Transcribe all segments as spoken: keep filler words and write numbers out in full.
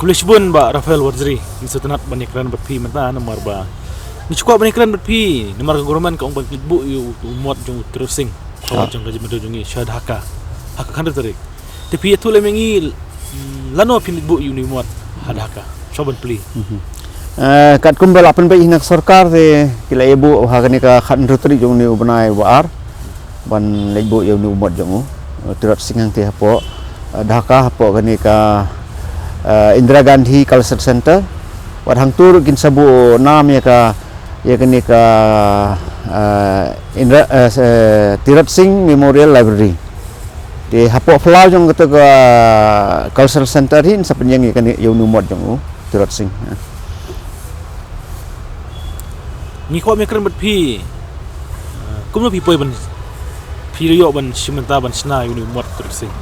Khublei shibun Bah Raphael Warjri, ngi sngewtynnat ban ïakren bad phi mynta namar ba ngi shu kwah ban ïakren bad phi namar ka government ka ong ban pynleit buh ïa u mot jong u Tirot Sing, ka mot jong ka jingmyntoi jong ngi sha Dhaka ha ka khatar tarik. Te phi ïathuh lem ïa ngi, mm, lano phin leit buh ïa une u mot ha Dhaka? Shuwa ban plie. Eh, katkum ba la pynbeit hi na ka sorkar te ki la ïa buh ha kane ka khatar tarik jong une u bnai ba ar ban leit buh ïa une u mot jong u, eh, Tirot Sing hangte hapoh, eh, Dhaka hapoh kane ka, eh, Indira Gandhi Cultural Center. Wat hangtu ruh kin sa buh nam ïa ka, ïa kane ka, eh, Indira, eh, Tirot Sing Memorial Library. Te hapoh phyllaw jong kata ka Cultural Center hi sa pynïeng ïa kane ïa une u mot jong u Tirot Sing. Ngi kwah ïakren bad phi, eh, kumno phi poi ban phi ïoh ban shim bynta ban shna ïa une u mot Tirot Sing?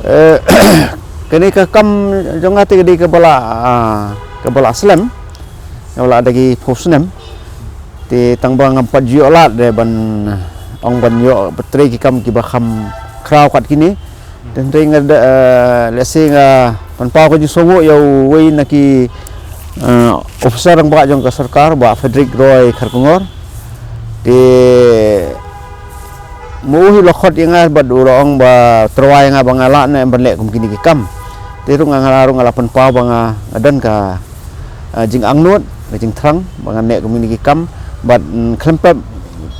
Eh, kane ka kam jong nga te ka dei kaba la, ah, kaba la slem, kaba la da ki phew snem. Te tang ba ngam pat ju ïoh lad de ban, ah, ong ban ïoh ba trei ki kam kiba kham khraw kat kine. Te hynrei nga da, eh, lehse nga pynpaw ka jingsngewnguh ïa uwei na ki, eh, officer rangbah jong ka sorkar, Bah Frederick Roy Kharkongor. Te ma u hi u la khot ïa nga bad u la ong ba tyrwa ïa nga ba nga lah ne em ban leh kum kine ki kam. Te ruh nga, nga ruh nga la pynpaw ba nga, nga don ka, eh, jingangnud, ka jingthrang ba ngan leh kum kine ki kam bad, mm, khlem pep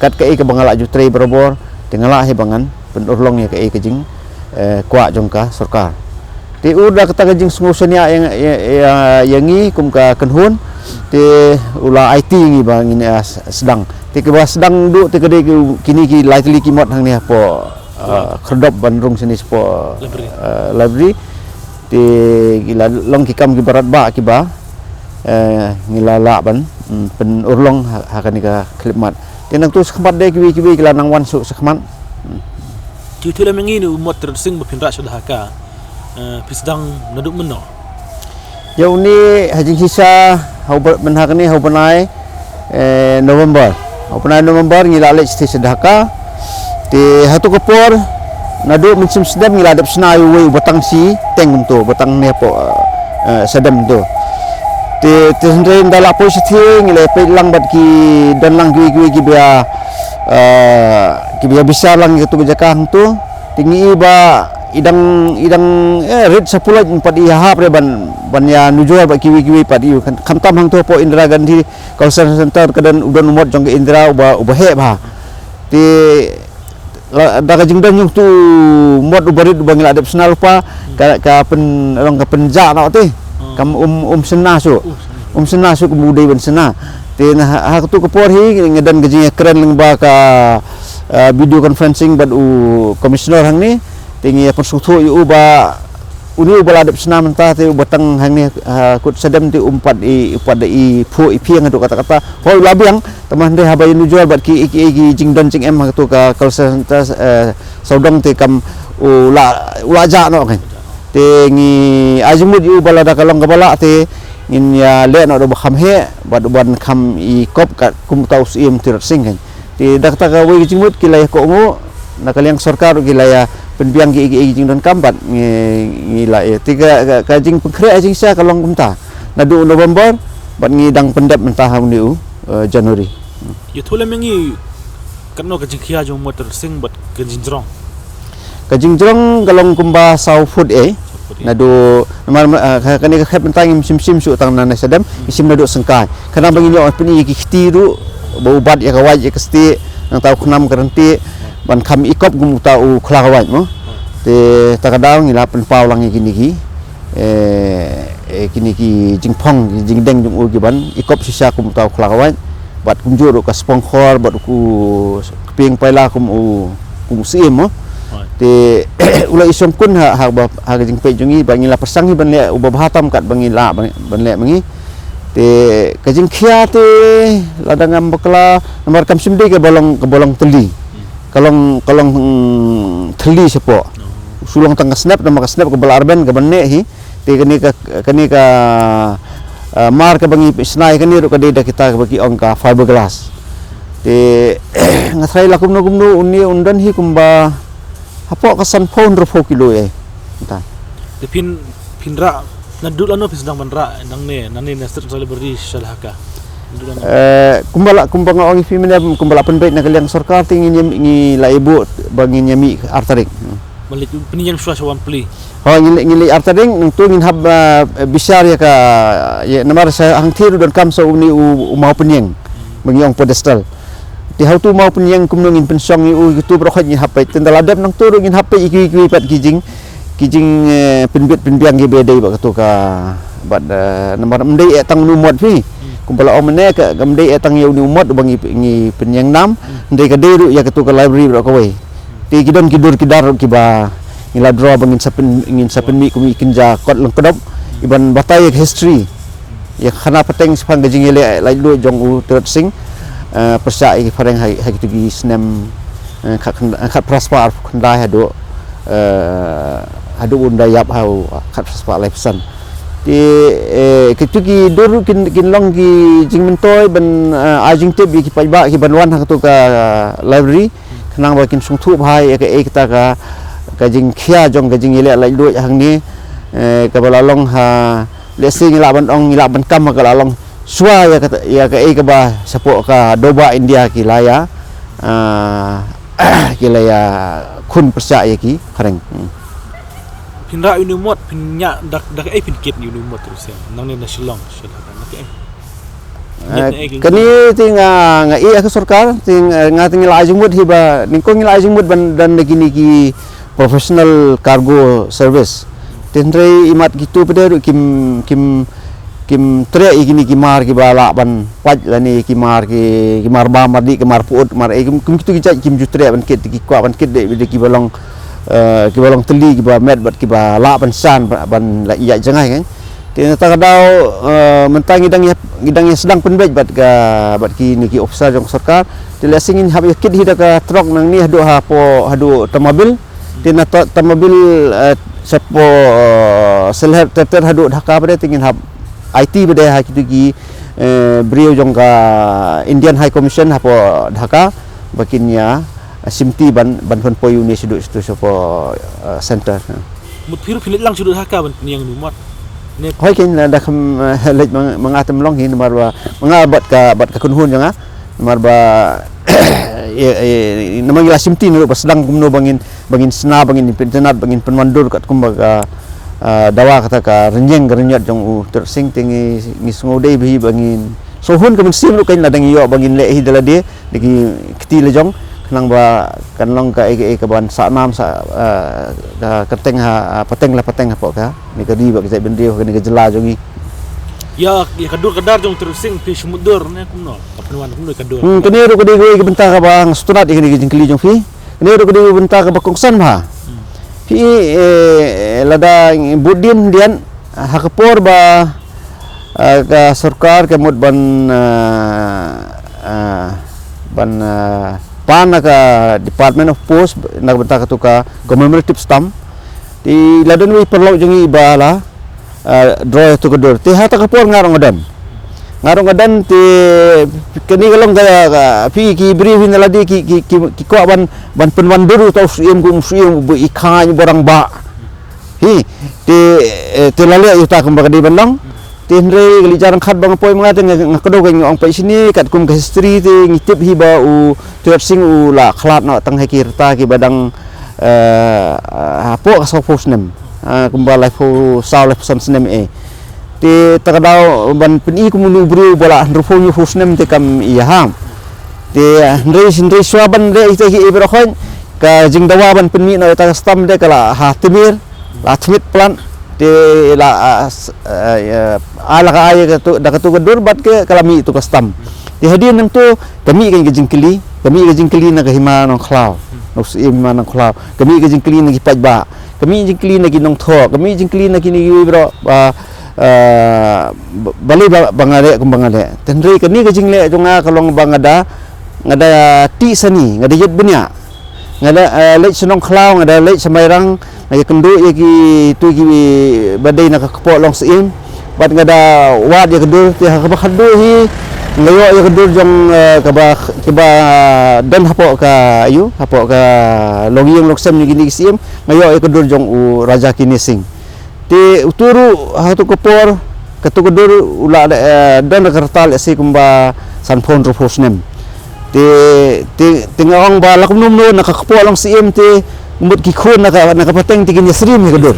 kat kaei kaba nga lah ju trei barabor, te nga lah hi ba ngan pynurlong ïa kaei ka jing, eh, kwah jong ka sorkar. Te u da kata ka jingsngewsynei ïa, ïa, ïa, ïa ngi kum ka kynhun, te u la aiti ngi ba ngin, eh, sdang. Te kiba sdang duh te ka dei ki, kine ki lai tylli ki mot hangne hapoh, eh, khyrdop ban rung shane shapoh, eh, library. Te ki la long ki kam kiba radbah kiba, eh, ngi la lah ban, mm, pynurlong ha, ha kane ka khyllipmat. Te nangtu shakhmat de kiwei kiwei ki la nang wan shuh shakhmat. Mm. Ïathuh lem ïa ngi une u mot Tirot Sing ba phin rah sha Dhaka, eh, phi sdang naduh mynno? Ïa une ha jingshisha ha u ba-, mynta kane ha u bnai, eh, November. Ha u bnai November ngi la leit shatei sha Dhaka. Te hato ka por naduh mynshem snem ngi la dep shna ïa uwei uba tang shiteng kumto, uba tang ne hapoh, eh, eh, Sadem kumto. Te, te hynrei ynda la poi shatei ngi la peit lang bad ki don lang kiwei kiwei kiba, eh, kiba bishar lang ïa kato ka jaka hangto. Te ngi i ba i dang, i dang, eh, rit sa pulot pat i hap re ban, ban ïa nujor bad kiwei kiwei pat i khan-, khamtam hangto hapoh Indira Gandhi Cultural Center ka don, u don u mot jong ka Indira uba, uba heh bha. Te la, da ka jingdon jong utu u mot uba rit uba ngi la dep shna lypa, ka, ka pyn, long ka pynjah noh te. Kam um, um shna shuh. Um shna shuh kum u dei ban shna. Te na ha, ha katu ka por hi nga don ka jingïakren lyngba ka, eh, video conferencing bad u commissioner hangne. Te ngi ïa pynsngewthuh ïa u ba une uba la dep shna mynta te uba tang hangne, ha, kut Sadem te um pat i, u pat da i phuh i phieng haduh katta katta. Hooid u la biang, tangba hynrei haba ïanujor bad ki, ki, ki jingdon jingem ha katu ka Cultural Center, eh, sawdong te kam u la, u la jah noh kan. Te ngi ai jingmut ïa u ba lada ka long kaba lah te ngin ïa leh noh da uba kham heh bad uban kham i kop kat kum uta u Syiem Tirot Sing kan. Te da kata kawei ka jingmut ki la ïa kohnguh na ka liang sorkar ki la ïa pynbiang ki, ki, ki jingdonkam bad ngi, ngi la ïa. Te ka, ka, ka jingpynkhreh jingshisha ka long kumta naduh u November bad ngi dang pyndep mynta ha une u, eh, January. Ïathuh lem ïa ngi katno ka jingkhia jong u mot Tirot Sing bad ka jingjrong? Ka jingjrong ka long kumba saw foot eh. Saw foot eh. Naduh namar, eh, ka, kane ka khet mynta ngim shim shim shuh tang na Sadem, ngi shim naduh Syngkai. Khnang ba ngin ïoh pyni ïa ki kti ruh ba u bat ïa ka wait ïa ka stieh, nangta u khnam ka ryntih ban kham i kop kum uta u khla ka wait mo. Te ta ka daw ngi la pynpaw lang ïa kine ki, eh, eh, kine ki jingphong, ki jingdeng jong u kiban i kop shisha kum uta u khla ka wait bad kumjuh ruh ka spongkhor bad u kpieng paila kum u, kum u Syiem mo. Te u la i shongkun ha, ha ba, ha ka jingpeit jong ngi ba ngi la pyrshang hi ban leh uba bha tam kat ba ngi lah ban, ban leh ma ngi. Te ka jingkhia te lada ngam bakla namar kam shym dei kaba long, kaba long tylli. Ka long, ka long, mm, tylli shapoh. Shu long tang ka snep namar ka snep kaba la arben kaba neh hi. Te kane ka, kane ka, ah, mar kaba ngi shna ïa kane ruh ka dei da kita kaba ki ong ka fiberglass. Te nga tharai la kumno kumno une un don hi kumba hapoh ka sanphew hynriewphew kilo eh. Te phin, phin rah Naduh lano phi sdang ban rah nangne, nangne na State Council Library sha Dhaka? Naduh lano? Eh, kumba la, kumba nga ong ïa phi mynne, kumba la pynbeit na ka liang sorkar te ngin ïa, ngi la ïa buh ba ngin ïa mih ar tarik. Ban leit pynïeng shuwa sha wan pli. Ho, ngin leit, ngin leit ar tarik, nangtu ngin hap, eh, bishar ïa ka, ïa namar sa hangthie ruh donkam sa une u, u maw pynïeng. Ba ngi ong pedestal. Te ha utu u maw pynïeng kumno ngin pynshong ïa u, utu baroh khoit ngin hap peit. Te ynda la dep nangtu ruh ngin hap peit ïa kiwei kiwei pat ki jing, ki jing, eh, pynbit pynbiang kiba dei bad katu ka, bad, eh, namar ym dei eh tang une u mot phi. Kumba la ong mynne ka, kam dei eh tang ïa une u mot ba ngi, ngi pynïeng nam, ym dei, ka dei ruh ïa katu ka library baroh kawei. Te ki don ki dur ki dar ruh kiba ngi la draw ba ngin sa pyn, ngin sa pynmih kum i kynja kot lyngkdop, iban batai ïa ka history. Ïa ka khana pateng shaphang ka jingïaleh laitluid jong u Tirot Sing, eh, pyrshah ïa ki phareng ha, ha kitu ki snem, eh, khat khynd-, khatphra spah arphew khyndai haduh, eh, haduh unda ïap ha u khatphra spah laiphew san. Te, eh, kitu ki dur kin, kin long ki jingmyntoi ban, eh, ai jingtip ïa ki paidbah kiban wan ha katu ka library. Khnang ba kin sngewthuh bha ïa kaei kata ka, ka jingkhia jong ka jingïaleh laitluid hangne, eh, kaba la long ha, lehse ngi lah ban ong, ngi lah ban kam ha ka la long shuwa ïa kata, ïa kaei kaba shapoh ka dewbah India ki la ïa, ah, ki la ïa khun pyrshah ïa ki phareng. Hmm. Phin rah ïa une u mot, phin ñiah da, da kaei phin kit ïa une u mot ruh shen? Nangne na Shillong, shen ha kane. Eh, kane te nga, nga ïeh ha ka sorkar, te nga, nga te ngi la ai jingmut hi ba, nyngkong ngi la ai jingmut ban don da kine ki professional cargo service. Te hynrei imat kitu pat de ruh kim, kim, kim treh ïa kine ki mar kiba lah ban pait lane ki mar ki, ki mar bam, mar dih, ki mar pyut, mar ei, kim, kim kitu ki jait kim ju treh ban kit, ki kwah ban kit de, de kiba long, eh, kiba long tylli, kiba met bad kiba lah ban san, ban, ban la ïaid jngai kan. Te na kata ka daw, eh, mynta ngi dang ïa, ngi dang ïa sdang pynbeit bad ka, bad kine ki officer jong sorkar. Te lehse ngin hap ïa kit hi da ka trok nangne haduh hapoh, haduh Tamabil. Te na ta-, Tamabil, eh, shapoh, eh, Sylhet ter ter haduh Dhaka pat de, te ngin hap aiti pat de ha kitu ki, eh, briew jong ka Indian High Commission hapoh Dhaka. Ba kin ïa, eh, shimti ban, ban pynpoi une shaduh, shaduh shapoh, eh, center. Mut phi ruh phi leit lang shaduh Dhaka ban pynïeng une u mot? Ne hoi, kein la da kham, eh, leit ma nga, ma nga te ym long hi namar ba, ma nga bad ka, bad ka kynhun jong nga. Namar ba, eh, eh, namar ngi la shimti na ruh ba sdang kumno ba ngin, ba ngin sna, ba ngin pyntynnat, ba ngin pynwandur katkum ba ka, eh, dawa kata ka rynïeng ka rynñiot jong u Tirot Sing, te ngi, ngi sngew dei bha hi ba ngin sngewhun ka mynsiem ruh, kein la dang ïoh ba ngin leh hi da lade. Da ki kti la jong, khnang ba kan long kaei kaei kaban sah nam sah, eh, ka kyrteng ha, ah, pateng la pateng hapoh kane ka ri bad ka jaitbynriew, kane ka jylla jong ngi. Ïa, ïa ka dur ka dar jong u Tirot Sing phi shu mutdur ne kumno? Ka pynwan kumno ka dur? Hmm, kane ruh ka dei kawei ka bynta kaba nga sngewtynnat ïa kane ka jingkylli jong phi. Kane ruh ka dei ka bynta kaba kongsan bha. Hmm. Phi, eh, lada bud dien dien, ha ka por ba, eh, ka sorkar ka mut ban, eh, eh, ban, eh, pan na ka Department of Post na ka bynta katu ka commemorative stamp. Te la don wei paralok jong ngi ba la, eh, draw ïa tu ka dur. Te ha ta ka por nga ruh nga don. Nga ruh nga don te kane ka long ka, ka, phi ki briew hi na lade ki, ki, ki, ki kwah ban, ban pynwandur uta u syiem kum u syiem uba i khañ uba rangbah. Hi, te, eh, te la leh ïa uta kumba ka dei ban long. Te hynrei ka leit jar ryngkat ba nga poi ma nga te nga, nga kdew ka nga ong peit shane katkum ka history te ngi tip hi ba u Tirot Sing u la khlad noh tang ha ki rta kiba dang, eh, hapoh ka sawphew snem. Ah, kumba laiphew saw laiphew san snem eh. Te ta ka daw ban pyni kum une u briew ba la hynriewphew hynñiewphew snem te kam ïa ha. Te hynrei, hynrei shuwa ban leh ita hi eh baroh khoit ka jingdawa ban pynmih noh ita ka stamp de ka la ha tmier, la tmier plant, te la, ah, s-, ah, ïa, ah, la ka ai ka tu, da ka tu ka dur bad ka, ka la mih tu ka stamp. Te hadien nangtu ka mih ka jingkylli, ka mih ka jingkylli na ka hima Nongkhlaw, na u syiem hima Nongkhlaw, ka mih ka jingkylli na ki paidbah, ka mih jingkylli na ki nongthoh, ka mih jingkylli na kine kiwei baroh, ah, ah, ba-, balei ba, ba nga leh kumba nga leh. Te hynrei kane ka jingleh jong nga ka long ba nga da, nga da tih sani, nga da ïit bniah. Nga da, eh, leit sha Nongkhlaw, nga da leit sha Mairang, nga ïakynduh ïa kitu kiba dei na ka kpoh long syiem. Bad nga da wad ïa ka dur, te ha kaba khatduh hi nga ïoh ïa ka dur jong, eh, kaba, kaba don hapoh ka, aiu, hapoh ka longïing longsem jong kine ki syiem, nga ïoh ïa ka dur jong u Raja Kine Singh. Te utu ruh ha katu ka por, katu ka dur u la, eh, don da ka rta lehse kumba sanphew hynriewphew snem. Te, te, te nga ong ba la kumno kumno na ka kpoh long Syiem te mut ki khun na ka, na ka pateng te kin ïasyriem ïa ka dur.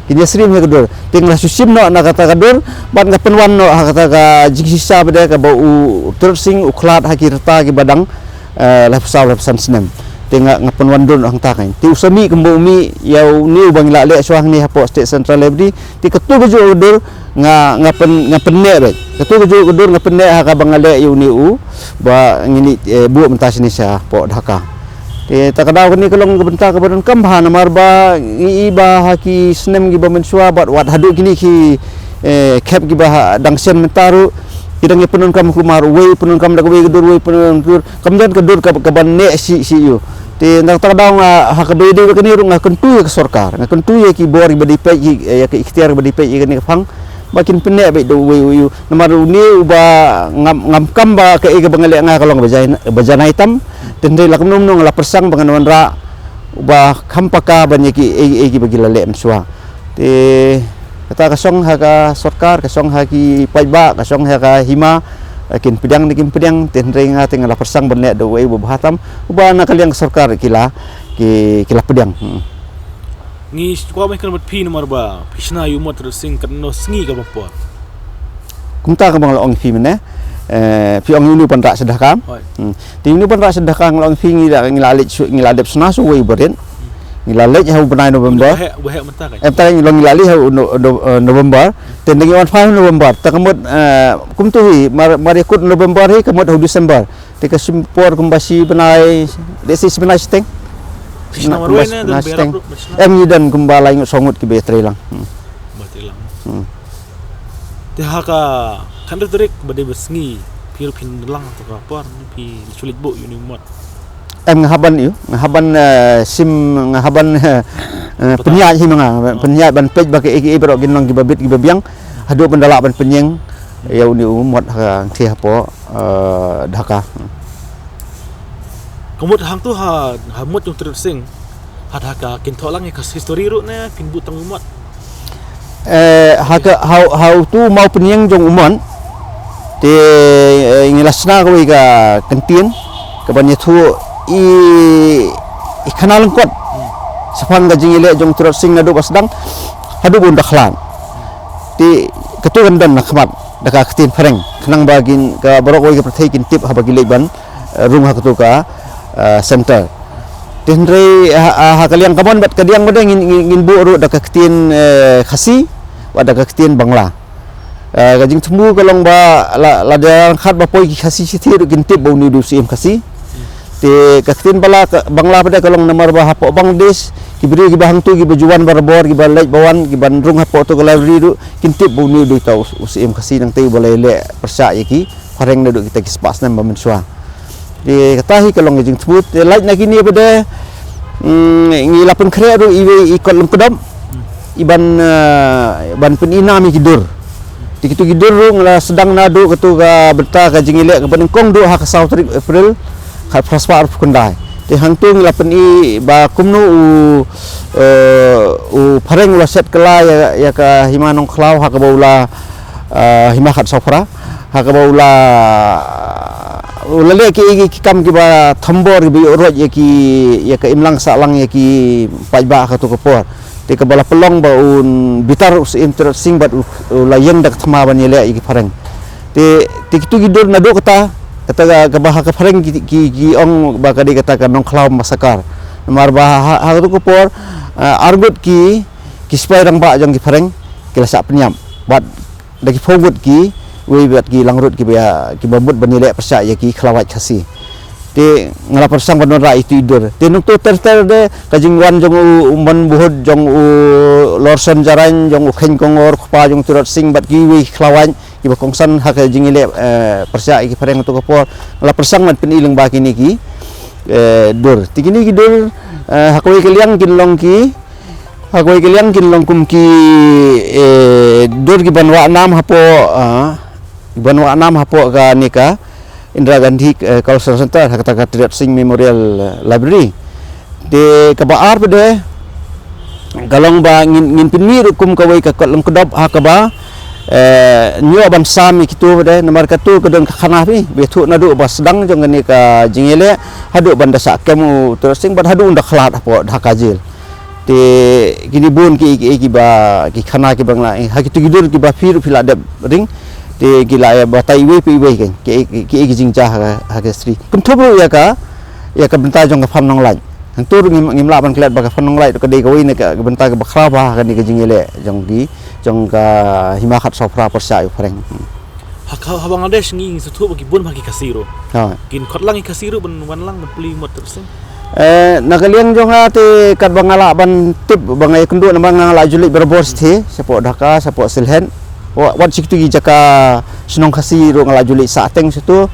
Kin ïasyriem ïa ka dur. Te nga la shu shim noh na kata ka dur, bad nga pynwan noh ha kata ka jingshisha pat de kaba u Tirot Sing u khlad ha ki rta kiba dang, eh, laiphew saw laiphew san snem. Te nga, nga pynwan dur hangta kein. Te u sa mih kumba u mih ïa une uba ngi la leh shuwa hangne hapoh State Central Library. Te katu kajuh ka dur nga, nga pyn, nga pynneh beit. Katu kajuh ka dur nga pynneh ha kaba nga leh ïa une u ba ngi ïa, eh, buh mynta shane shapoh Dhaka. Te kata ka daw kane ka long ka bynta kaba donkam bha namar ba ngi i ba ha ki snem kiba mynshuwa bad wat haduh kine ki, eh, khep kiba ha dang shen mynta ruh ki dang ïa pyndonkam kumar, uwei pyndonkam da kawei ka dur, uwei pyndonkam ka dur, kam don ka dur kaba, kaba neh shi, shi ïa u. Te na kata ka daw nga ha kaba ïadei bad kane ruh nga kyntu ïa ka sorkar, nga kyntu ïa ki bor kiba dei peit, ki, ïa ka iktiar kiba dei peit ïa kane ka phang ba kin pynneh beit da uwei uwei u. Namar une uba ngam, ngam kam ba kaei kaba nga leh nga ka long ba jan, ba janai tam. Te hynrei la kumno kumno nga la pyrshang ba ngan wanrah uba kham paka ban ïa kiei kiei kiba ki la leh mynshuwa. Te kata ka shong ha ka sorkar, ka shong ha ki paidbah, ka shong ha ka hima, eh, kin pdiang ne kim pdiang, te hynrei nga te nga la pyrshang ban leh da uwei uba bha tam, uba na ka liang ka sorkar ki la, ki, ki la pdiang. Hmm. Ngi kwah ban ïakynduh bad phi namar ba phi shna ïa u mot Tirot Sing katno sngi kaba por. Kumta kaba nga la ong ïa phi mynne, eh, phi ong ïa une u ban rah sha Dhaka. Hooid. Hmm. Te une u ban rah sha Dhaka nga la ong ïa phi ngi la, ngi la leit shu, ngi la dep shna sha uwei u barit. Ngi la leit ha u bnai November. Uba heh, uba heh mynta ka. Em, ta ngi long ngi la leit ha u No-, No-, eh, November. Te ngi wan phai ha November. Ta ka mut, eh, kumtu hi, mar, mar ïa kut November hi, ka mut ha u December. Te ka shim por kumba shi bnai, lehse shi bnai shiteng. Shi bnai kumba shi bnai shiteng. Em, ngi don kumba lai ngut saw ngut kiba ïatrei lang. Hmm. Ba trei lang. Hmm. Te ha ka khatar tarik ba dei ba sngi, phi ruh phin lang to ka por, phi shu leit buh ïa une u mot. Em, nga hap ban ïa u, nga hap ban, eh, shim, nga hap ban, eh, eh, pynïaid hi ma nga, pynïaid ban peit ba kaei kaei baroh kin long kiba bit kiba biang, haduh ban da lah ban pynïeng ïa une u mot ha ka ngthie hapoh, eh, Dhaka. Ka mut hangto ha, ha mot jong Tirot Sing ha Dhaka kin thoh lang ïa ka history ruh ne phin buh tang u mot. Eh, ha ka, ha, ha utu u maw pynïeng jong u mot. Te, eh, ngi la shna kawei ka kyntien kaban ïathuh i, i khana lyngkot shaphang ka jingïaleh jong Tirot Sing naduh ba sdang haduh ba un da khlad. Te katu kan don na khmat da ka ktien phareng khnang ba kin, ka baroh kawei ka pyrthei kin tip haba ki leit ban, eh, rung ha katu ka, eh, center. Te hynrei ha, ha, ha ka liang ka mon bad ka diang bad ngin, ngin, ngin buh ruh da ka ktien, eh, Khasi bad da ka ktien Bangla. Eh, ka jingthmu ka long ba la, lada ryngkat ba poi ki Khasi shithi ruh kin tip ba une u dei u Syiem Khasi. Te ka ktien Bala, ka Bangla pat de ka long namar ba hapoh Bangladesh ki briew kiba hangto kiba ju wan barabor kiba leit ba wan kiban rung hapoh to ka library ruh kin tip ba une u dei uta u, u Syiem Khasi nangta uba la ïaleh pyrshah ïa ki phareng naduh kita ki spah snem ba mynshuwa. Te kata hi ka long ka jingthmu, te lait na kine pat de, mm, ngi la pynkhreh ruh iwei i kot lymkdop i ban, eh, ban pyni nam ïa ki dur. Te kitu ki dur ruh ngi la sdang naduh katu ka bynta ka jingïaleh kaba nyngkong duh ha ka saw tarik April, khatphra spah arphew khyndai. Te hangto ngi la pyni ba kumno u, eh, u phareng u la shet kylla ïa, ïa ka hima Nongkhlaw ha kaba u la, eh, hima Khatsawphra. Ha kaba u la, u la leh ki, ki, ki kam kiba thombor kiba ïoh roit ïa ki, ïa ka imlang sahlang ïa ki paidbah ha katu ka por. Te kaba la pynlong ba un bitar u Syiem Tirot Sing bad u, u la ïeng da ka thma ban ïaleh ïa ki phareng. Te, te kitu ki dur naduh kata, kata ka, kaba ha ka phareng ki, ki, ki ong ba ka dei kata ka Nongkhlaw Massacre. Namar ba ha, ha katu ka por, ah, arngut ki, ki sipai rangbah jong ki phareng ki la shah pynïap. Bad da ki phew ngut kiwei bad ki langrut kiba, kiba mut ban ïaleh pyrshah ïa ki khlawait Khasi. Te nga la pyrshang ban wanrah itu i dur. Te nangto ter ter de ka jingwan jong u, u mon Buhut, jong u Lorson Jarain, jong u Kheiñ Kongor, kpa jong Tirot Sing bad kiwei ki khlawait kiba kongsan ha ka jingïaleh, eh, pyrshah ïa ki phareng ha kato ka por. Nga la pyrshang ban pyni lyngba kine ki, eh, dur. Te kine ki dur, eh, ha kawei ka liang kin long ki Ha kawei ka liang kin long kum ki, eh, dur kiban wah nam hapoh, ah, kiban wah nam hapoh kane ka Indira Gandhi, eh, Cultural Center, ha kata ka Tirot Sing Memorial, eh, Library. Te kaba ar pat de, Ka long ba ngin, ngin pynmih ruh kum kawei ka kot lyngkdop ha kaba, eh, ngi ïoh ban sam ïa kito ba dei, namar kato ka don ka khana phi, ba thuh naduh ba sdang jong kane ka jingïaleh, haduh ban da sah kem u Tirot Sing, bad haduh un da khlad hapoh Dhaka Jail. Te kine bun ki, ki, kiba, ki khana kiba nga la, ha kito ki dur kiba phi ruh phi la dep ring, te ki la ïa batai iwei pa iwei kein, ki, ki, ki, ki jingjia ha, ha ka history. Kynthup ruh ïa ka, ïa ka bynta jong ka Farm Nonglait. Hangto ruh ngim, ngim lah ban klet ba ka Farm Nonglait ruh ka dei kawei na ka, ka bynta kaba khraw bha ha kane ka jingïaleh jong ki, jong ka Hima Khatsawphra pyrshah ïa u Phareng. Hmm. Ha, ha, ha Bangladesh ngi, ngi sngewthuh ba ki bun bha ki Khasi ruh. Ha. Kin khot lang ki Khasi ruh ban wan lang ban plie mot tu sing. Eh, na ka liang jong nga te katba nga lah ban tip ba nga ïakynduh namar nga lah ju leit barabor shatei, shapoh Dhaka, shapoh Sylhet. Wa-, wat shi kito ki jaka shnong Khasi ruh nga lah ju leit sah teng shato.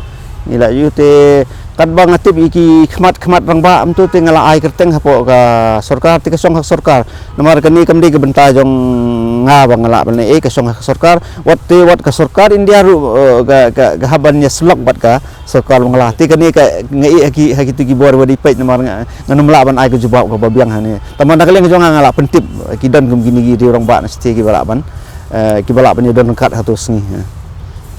Ngi lah ju te katba nga tip ïa ki khmat, khmat rangbah mynta te nga lah ai kyrteng hapoh ka sorkar, te ka shong ha ka sorkar. Namar kane kam dei ka bynta jong nga ba nga lah ban leh, eh, ka shong ha ka sorkar. Wat te wat ka sorkar India ruh, eh, ka, ka, ka hap ban ïasyllok bad ka sorkar Bangla. Te kane ka nga ïeh ha ki, ha kito ki bor ba dei peit namar nga, ngan ym lah ban ai ka jubab kaba biang hangne. Tangba na ka liang jong nga nga lah pyntip, eh, ki don kum kine ki riew rangbah na shatei kiba lah ban, eh, kiba lah ban ïadon ryngkat ha tu sngi, eh.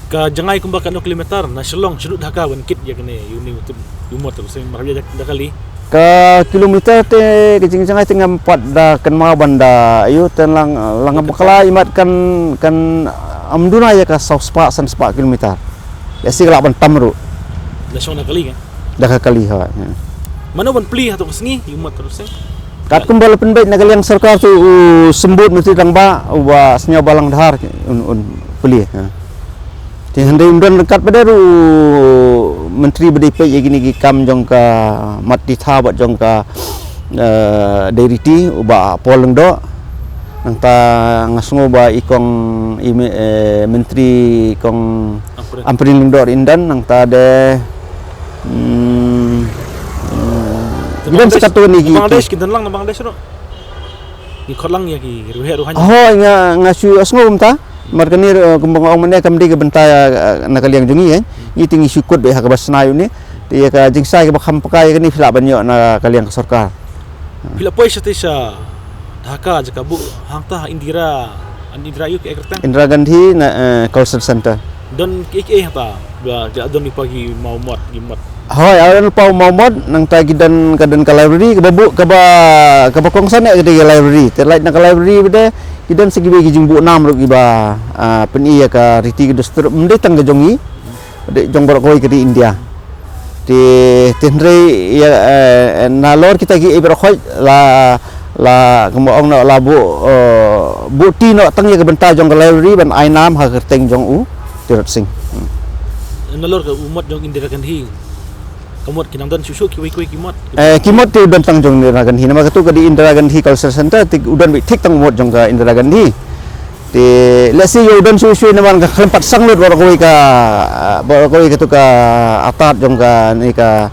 Ka jngai kumba katno kilometer na Shillong sha lut Dhaka ban kit ïa kane ïa une u tip, ïa u mot tu sing, mar ïa Dhaka kali. Ka kilometer te ka jingjngai te ngam pat da kynmaw ban da ïoh, te lang, lang bakla imat kan, kan ym duna ïa ka saw spah san spah kilometer. Ïa shi ka lah ban tam ruh. Na Shillong na kali ka? Dhaka kali ha. Mano ban plie ha tu ka sngi ïa u mot tu sing? Katkum ba la pynbeit na ka liang sorkar tu u Symbud Myntri Rangbah uba Sniawbhalang Dhar un, un plie, ha. Te hynrei ym don ryngkat pat de ruh u Myntri ba dei peit ïa kine ki kam jong ka mat titha bad jong ka, eh, dei riti u Bah Paul Lyngdoh. Nangta nga sngew ba i kong i mi-, eh, Myntri kong Ampareen. Ampareen Lyngdoh Ryndon nangta de, hmm, hmm, ki don sa katto katne ki, Bangladesh ki don lang na Bangladesh ruh. Ngi khot lang ïa ki riewheh riewhaiñ. Hooid, nga, nga shu ïohsngew mynta. Namar kane, eh, kumba nga ong mynne kam dei ka bynta, eh, na ka liang jong ngi, eh. Ngi te ngi shu kut beit ha kaba shna ïa une. Te ïa ka jingshai kaba kham paka ïa kane phi lah ban ïoh na ka liang ka sorkar. Phi la poi shatei sha Dhaka jaka buh hangta Indira, an Indira ïa u ki kyrteng? Indira Gandhi na, eh, Cultural Center. Don kiei kiei hangta, ba, ba don lypa ki maw mot, ki mot. Hooid, ah, don lypa u maw mot, nangta ki don, ka don ka library, kaba buh, kaba, kaba kongsan eh ka dei ka library. Te lait na ka library ba de, ki don sa kiwei ki jingbuh nam ruh kiba, ah, pyni ïa ka riti ka dustur, ym dei tang ka jong ngi, dei jong baroh kawei ka ri India. Te, te hynrei ïa, eh, nalor kita kiei baroh khoit la, la, kumba ong noh, la buh, eh, buh ti noh tang ïa ka bynta jong ka library ban ai nam ha ka kyrteng jong u Tirot Sing. Hmm. Nalor ka u mot jong Indira Gandhi. Ka mot ki nang don shuh shuh kiwei kiwei ki mot. Eh, ki mot te u don tang jong Indira Gandhi. Namar katu ka dei Indira Gandhi Cultural Center, te u don beit thik tang u mot jong ka Indira Gandhi. Te lehse ïa u don shuh shuh namar ka khlem pat shang lut baroh kawei ka, baroh kawei katu ka atad jong kane ka,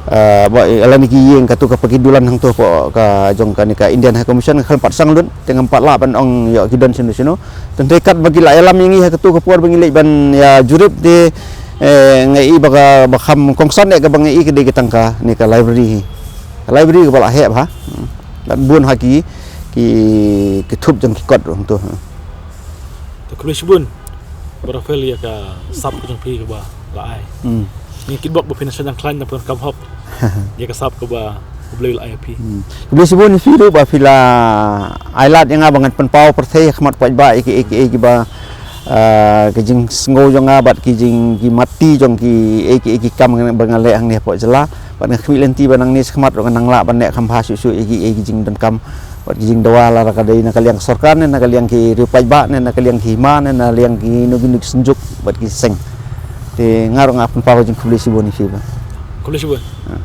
eh, ba, eh, lane ki ïing katu ka paki dulan hangto hapoh ka jong kane ka Indian High Commission, ka khlem pat shang lut, te ngam pat lah ban ong ïa ki don shano shano. Te hynrei katba ki la ïalam ïa ngi ha katu ka por ba ngi leit ban ïa jurip te, eh, nga i ba ka, ba kham kongsan eh kaba nga i ka dei ka tang kane ka library hi. Ka library kaba la heh bha. Hmm. Bad bun ha ki, ki, ki thup jong ki kot ruh hangto. To khublei shibun Bah Raphael ïa ka sap ka jong phi kaba la ai. Hmm. Ngi kitbok ba phin sa nang khlaiñ na phi kam hok ïa ka sap kaba U Blei u la ai ïa phi. Hmm. Khublei shibun ïa phi ruh ba phi la ai lad ïa nga ba ngan pynpaw pyrthei ha khmat paidbah ïa ki, ïa ki, ïa ki ba, ah, ki jingsngew jong nga bad ki jing, ki matti jong ki, ïa ki, ïa ki kam ba nga leh hangne hapoh jylla. Bad nga khmih lynti ba nangne shakhmat ruh ngan nang lah ban leh kham bha shuh shuh ïa ki, ïa ki jingdonkam. Bad ki jingdawa lada ka dei na ka liang ka sorkar ne, na ka liang ki riew paidbah ne, na ka liang ki hima ne, na liang kino kino ki synjuk bad ki seng. Te nga ruh nga pynpaw ka jingkhublei shibun ïa phi bah. Khublei shibun. Ha.